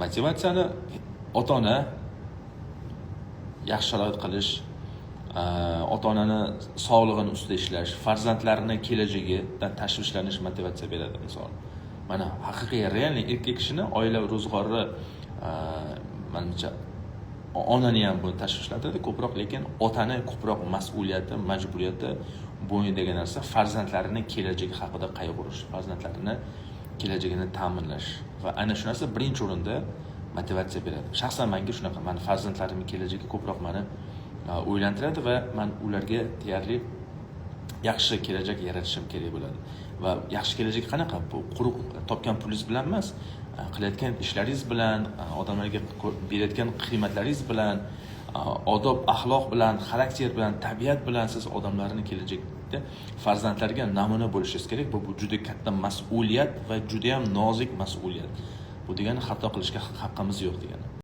Motivatsiyani ota ona yaxshi sharoit qilish, ota onani sog'lig'ini ustida ishlash, farzandlarini kelajagidan tashvishlanish motivatsiya beradi. Misol, mana haqiqiy, реальный erkak kishini oila ro'zg'ori, manimcha, onani ham buni tashvishlantiradi ko'proq, lekin otani ko'proq mas'uliyati, majburiyati, bo'ynidagi narsa farzandlarini kelajagi haqida qayg'urish, farzandlarini kelajagini ta'minlash va ana shu narsa birinchi o'rinda motivatsiya beradi. Shaxsan manga shunaqa, mani farzandlarimni kelajagi ko'proq mani o'ylantiradi va man ularga deyarli yaxshi kelajak yaratishim kerak bo'ladi. Va yaxshi kelajak qanaqa? Bu quruq topgan pulingiz bilan emas, qilayotgan ishlaringiz bilan, odamlarga berayotgan qiymatlaringiz bilan, odob axloq bilan, xarakter bilan, tabiat bilan siz odamlarni kelajakda farzandlarga namuna bo'lishingiz kerak. Bu juda katta mas'uliyat va judayam nozik mas'uliyat. Bu degani xato qilishga haqqimiz yo'q degani.